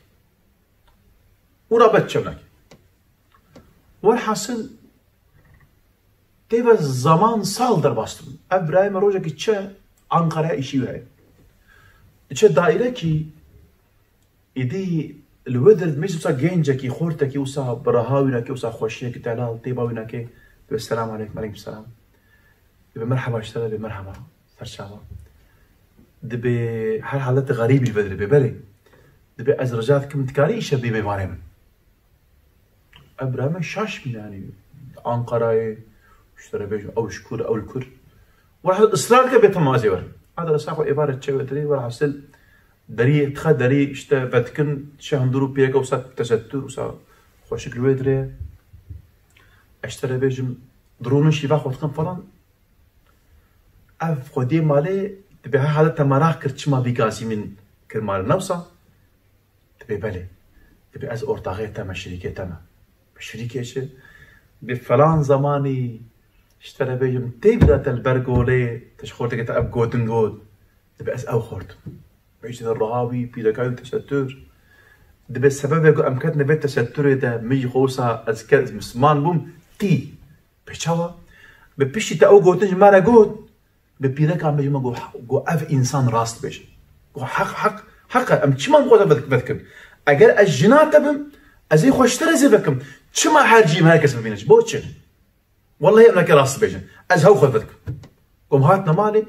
Û rabet çewnek. Werhasil tê ve zaman sal derbas dibin. Ev birayê me rojekî çe Ankara'ya îşî wî heye. Çe dairekî îdî li wir dir dimêj wisa gencekî, xortekî wisa bi reha wînakê, wisa xweşiyekî delal, têba wînakê, dibê selam aleykum, aleykum selam. Dibê merheba ji te re, dibê merheba, serçava. Dibê her halet xerîbî li vir dibê, belê. Dibê ez rica dikim, dikarî îşev bî mêvanê min. Ev bira me şaş bîne, yanî Ankarayê, ji te re bêjim, ew ji kur, ew li kur. Werhasil israr dike bê temazê werin. Adresa xwe êvarê çevetirê, werhasil derî, dixe derî, işte vedikin, çi hundir û pîreke wisa tesettûr, wisa xweşik li wê dirê. Ez ji te re bêjim, dirûnin şîva xwe dikin falan. Ev xwediyê malê dibê her halet te meraq kir, çima vî gazî min kir malê, ne wisa? Dibê belê. Dibê ez ortaxê te me, şirîkê te me. Şirîkê çi? Dibê falan zamanî ji te re bêjim tê bîra te li ber golê, te ji xortekê te ev gotin got. Dibê ez ew xortim. Bêjî de reha wî, pîreka wî tesettûr. Dibê sebebê ku em ketine vê tesettûrê de, min jî xwe wisa ez ke-, ez misliman bûm, tî. Pê çawa? Bi piştî te ew gotin ji me re got, bi pîreka me ji me got, got, ev însan rast dibêje. Got, heq, heq, heq e, em çima em xwe ve-, vedikin? Eger ez jina te bim, ez ê xwe ji te re zêde kim. Çima her cî min her kes bibîne? Ji bo çi? Wellahî em neke rast dibêjin. Ez hew xwe vedikim. Got, em hatine malê,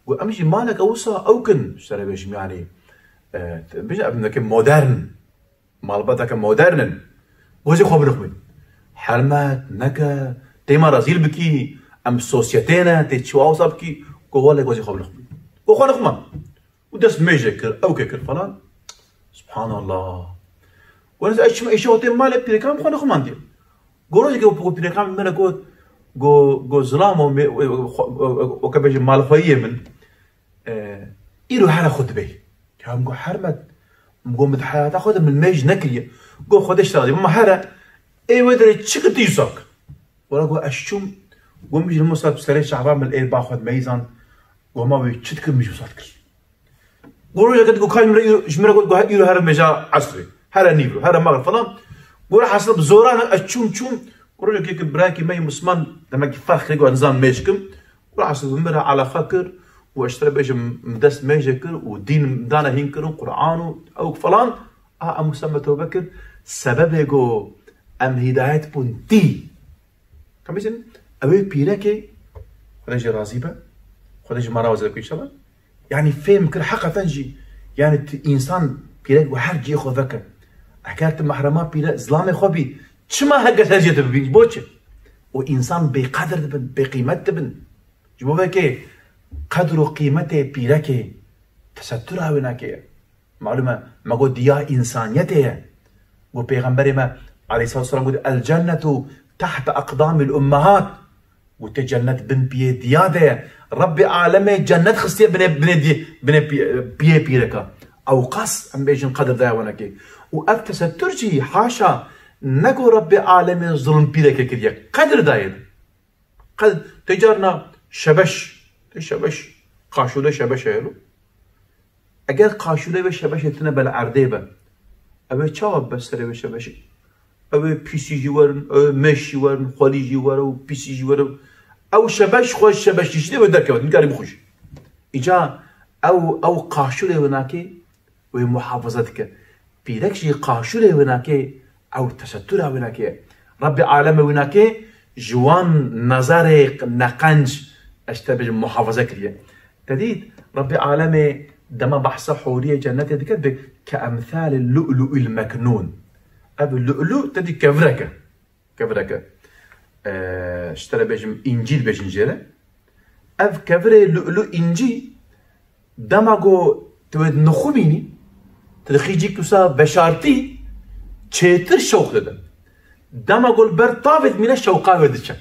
got, em jî maleke wisa ew kin, ji te re bêjim, yanî, e, bêjin, ev neke modern. Malbateke modern in. Gozê xwe bilixwîn. Helmet neke, tê me rezîl bikî, em sosyetê ne, tê çi wisa bikî, ku wele gozê xwe bilixwîn. Ku xwe nixwimand. Û dest mêjê kir, ewkê kir falan. Subhanallah. Wele ez çima îşe tê malê pîreka min xwe nixwimandiye. Go rojekê ku pîreka min me re got, go, go zilamo me, weke bêjim malxweyiyê min, e, îro here xwe dibê. Ya min got, Hermet, min got, min di heyata xwe de min mêj nekiriye. Got, Xwedê ji te razî be, ma here, ê wê derê çi kir tu yûsa kir? Wela got, ez çûm, got, min ji hemû ser serê çava min êr ba xwe dimeyzand, got, ma wê çi dikir, min ji wisa dikir. Got, rojeke digot, ka ji min re îro, ji min re got, got, îro here mêja esrê, here nîvro, here maxrib falan. Got, hesil bi zoran ez çûm, çûm, Rojekê ku birakî me yê Musliman, demek ki ferq kir ku ez nizam mêj kim. Û raşt bi min re eleqa kir û ez ji te re bêjim, min dest mêjê kir û dîn dane hîn kirin, Quran û ew falan. A em wisa me tewbe kir. Sebebê ku em hîdayet bûn tî. Ka bêjin, ew ê pîrekê, Xwedê jê razî be. Xwedê ji me re wazî be inşallah. Yanî fêm kir heqeten jî. Yanî tu însan pîrek û her cihê xwe veke. Eger tu mehrema pîre zilamê xwe bî, çima her kes her cihê te bibîn? Ji bo çi? Û însan bêqedir dibin, bêqîmet dibin. Ji bo vekê qedr û qîmetê pîrekê tesettûra wê nake. Malûm e, me got diya însaniyetê ye. Got Pêxemberê me aleyhissalatu vesselam got, "El cennetu tahte aqdamil ummehat." Got, "Tê cennet bin piyê diya de ye." Rebbê alemê cennet xistiye binê, binê di-, binê pi-, piyê pîreka. Ewqas em bêjin qedir daye wenekê. Û ev tesettûr jî haşa ne ku Rebbê alemê zulm pîrekê kiriye. Qedir daye. Qed tê carna şebeş, tê şebeş, qaşûlê şebeş heye lo. Eger qaşûlê ve şebeşê tune be li erdê be, ew ê çawa be serê ve şebeşê? Ew ê pîsî jî werin, ew ê mêş jî werin, xwelî jî were û pîsî jî were. Ew şebeş xwe şebeşî jî dê ve derkeve, nikarî bixwe jî. Îca ew, ew qaşûlê winakê wê muhafaza dike. Pîrek jî qaşûrê winakê ew tesettûra winakê ye. Rebbê alemê winakê ji wan nezarê neqenc, ez te bêjim, muhafaza kiriye. Te dît, Rebbê alemê dema behsa hûriyê cennetê dike, dibê ke emsalê lu'lu'il meknûn. Ev lu'lu te dî kevirek e. Kevireke, e, ji te re bêjim, încî dibêjin jê re. Ev kevirê lu'lu încî, dema ku tu wê nixwimînî, tu dixî cîk wisa veşartî, çêtir şewq dide. Dema ku li ber tavê dimîne, şewqa wê diçe.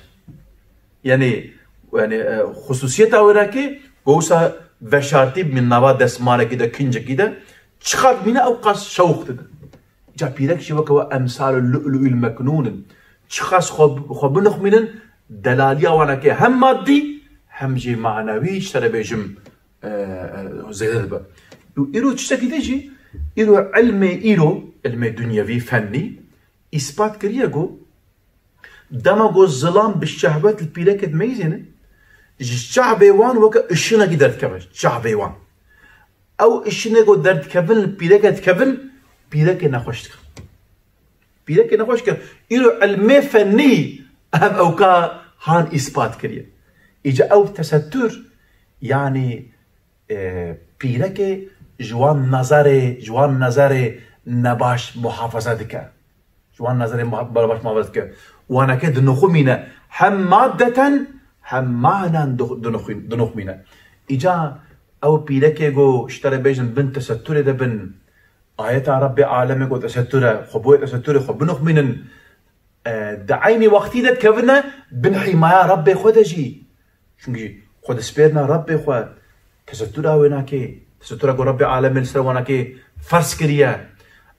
Yanî, yanî, e, xusûsiyeta wênakê, go wisa veşartî min nava desmalekî de, kincekî de, çiqas bîne ew qas şewq dide. Ca pîrek jî weke we emsal lu'lu'il meknûn in. Çiqas xwe, xwe binixmînin, delaliya wanakê hem maddî, hem jî manewî, ji te re bêjim, e, e, zêde dibe. Û îro tiştekî din jî, îro ilmê îro, ilmê dunyevî, fennî, îspat kiriye ku dema ku zilam bi şehwet li pîrekê dimeyzêne, ji çavê wan weke ışınekî derdikeve, çavê wan. Ew ışınê ku derdikevin li pîreke dikevin, pîrekê nexweş dikin. Pîrekê nexweş dikin. Îro ilmê fennî ev ewka han îspat kiriye. Îca ew tesettur, yanî, e, pîrekê ji wan nezerê, ji wan nezerê nebaş muhafaza dike. Ji wan nezerê muha-, nebaş muhafaza dike. Wanekê dinixumîne. Hem maddeten, hem manen dix-, dinixu-, dinixumîne. Îca ew pîrekê ku ji te re bêjin bin tesetturê de bin, ayeta Rebbê alemê ku tesettur e, xwe bo yê tesetturê xwe binixumînin, e, di eynî wextî de dikevine bin hîmaya Rebbê xwe de jî. Çunkî xwe dispêrine Rebbê xwe, tesettura wê nakê, tesettura ku Rebbê alemê li ser wan nakê ferz kiriye.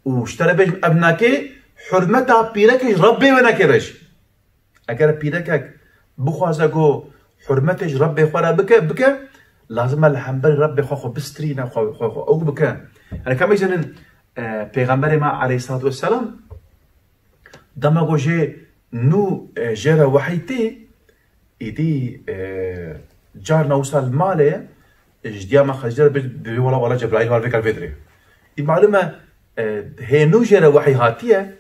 Û ji te re bêjim, ev nakê hurmeta pîrekê ji Rebbê wê nakê re jî. Eger pîrekek bixwaze ku hurmetê ji Rebbê xwe re bike, bike, lazim e li hemberî Rebbê xwe, xwe bistirîne, xwe, xwe, xwe ew bike. Yani, ka bêjin, e, Pêxemberê me aleyhissalatu vesselam, dema ku jê nû, e, jê re wehî tê, îdî, e, carna wisa li malê ye, ji diya me Xedîce re bi-, bi-, wela, wela Cebraîl var vêka li vê dirê. Î malum e, e, hê nû jê re wehî hatiye,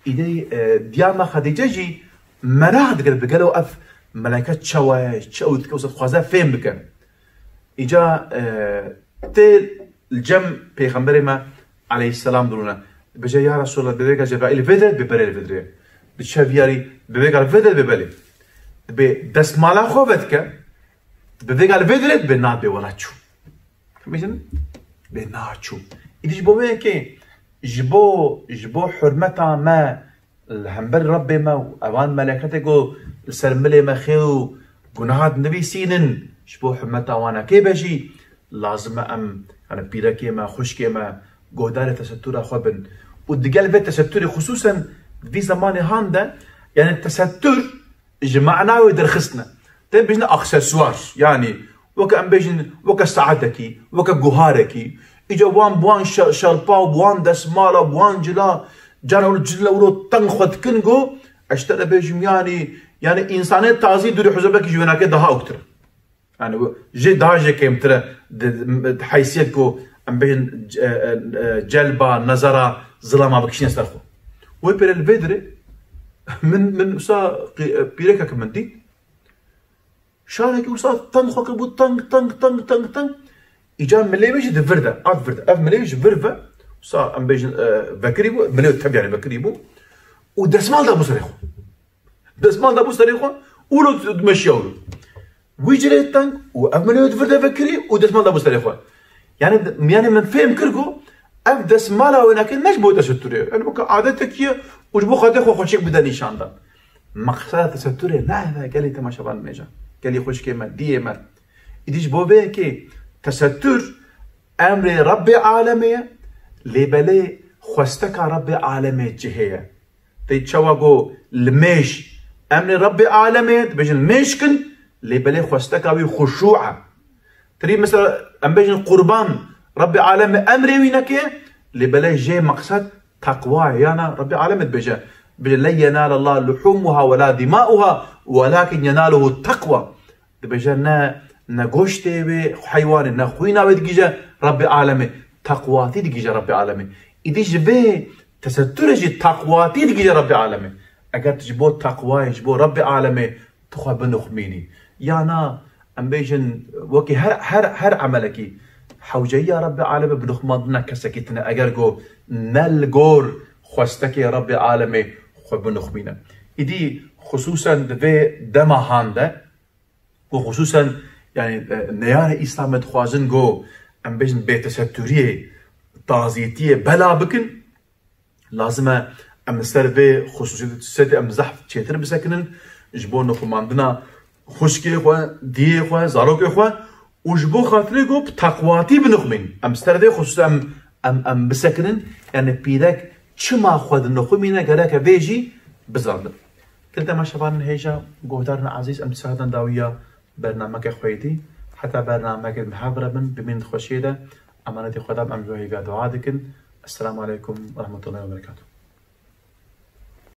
îdî, e, diya me Xedîce jî meraq dikir bi gelo ev meleke çawa ye, çi ew dike, wisa dixwaze fêm bike. Îca, e, tê li cem Pêxemberê me aleyhisselam dirûne. Dibêje, ya Resulallah, bi vêga Cebraîl vê dirê, bi berê vê dirê. Diçe viyarî, bi vêga vê dirê, bi belê. Dibê destmala xwe vedike, bi vêga vê dirê, dibê na bê wela çû. Bêjin, bê na çû. Îdî ji bo wê yekê, ji bo, ji bo hurmeta me li hember Rebbê me û evan meleketê ku li ser milê me xê û gunaha dinivîsînin, ji bo hurmeta wan e. Kê be jî, lazim e em, yani pîrekê me, xwişkê me, guhdarê tesettura xwe bin. Û digel vê tesetturê xisûsen vî zemanê han de, yani tesettur ji mana wê derxistine. Tên bêjin aksesuar, yani weke em bêjin, weke saetekî, weke guharekî. Îca wan bi wan şe-, şerpa, bi wan desmala, bi wan cila, cana û cila û teng xwe dikin ku, ez te re bêjim, yani, yani însanê tazî dûrî huzebekî ji wênakê daha oktir. Yani, jê daha jê kêmtir e di, di heysiyet ku em bêjin, e, e, e, celba, nezera zilama bikişîne ser xwe. Wê pêre li vê dirê min, min wisa qî-, e, pîrekek min dît. Şarekî wisa teng xwe kiribû, teng, teng, teng, teng, teng. Îca milê wî jî di vir de, at vir de. Ev milê wî ji vir ve, wisa em bêjin, e, vekirî bû, milê wî tevyanî vekirî bû. Û desmal dabû serê xwe. Desmal dabû serê xwe, û lo dimeşiya û lo. Wî cilê teng û ev milê wî di vir de vekirî û desmal dabû serê xwe. Yani, yani min fêm kir ku ev desmala wênakê ne ji bo tesetturê. Yani, weke adetekî ye û ji bo xwedê xwe xweşik bide nîşandan. Meqseda tesetturê ne ev e, gelî temaşevan mêja. Gelî xwişkê me, diyê me. Îdî ji bo vê yekê tesettur emrê Rebbê alemê ye, lê belê xwesteka Rebbê alemê cihê ye. Tê çawa ku li mêj emrê Rebbê alemê, dibêjin mêj kin, lê belê xwesteka wî xuşû e. Tirî mesela em bêjin qurban, Rebbê alemê emrê wî neke, lê belê jê meqsed teqwa ye. Yana Rebbê alemê dibêje, dibêje, "Len yenale Allah luhumuha wela dimauha, welakin yenaluhu teqwa." Dibêje ne, ne goştê wê heywanê, ne xwîna wê digihîje Rebbê alemê. Teqwatî digihîje Rebbê alemê. Îdî ji vê tesetturê jî teqwatî digihîje Rebbê alemê. Eger tu ji bo teqwayê, ji bo Rebbê alemê tu xwe binixmînî. Ya na, em bêjin wekî her, her, her emelekî hewceyiya Rebbê alemê binixmandina kesekî tine. Eger ku ne li gor xwestekê Rebbê alemê xwe binixmîne. Îdî xisûsen di vê dema han de, û xisûsen, yani, e, neyarê Îslamê dixwazin ku em bêjin bêtesetturiyê, tazîtiyê bela bikin, lazim e em li ser vê xisûsiyetê em zehf çêtir bisekinin, ji bo nixumandina xwişkê xwe, diyê xwe, zarokê xwe û ji bo xatirê ku bi teqwatî binixumîn. Em ser vê xusûsê em, em, em bisekinin, yani pîrek çima xwe dinixumîne gereke vê jî bizanibin. Til temaşevanên hêja, guhdarên ezîz, em dîsa hatin dawiya bernameke xweyî dî. Heta bernameke din bi hev re bin, bimînin di xweşiyê de, emanetê Xweda bin, em ji we hêviya dua dikin. Esselamu aleykum ve rahmetullahi ve berekatuhu.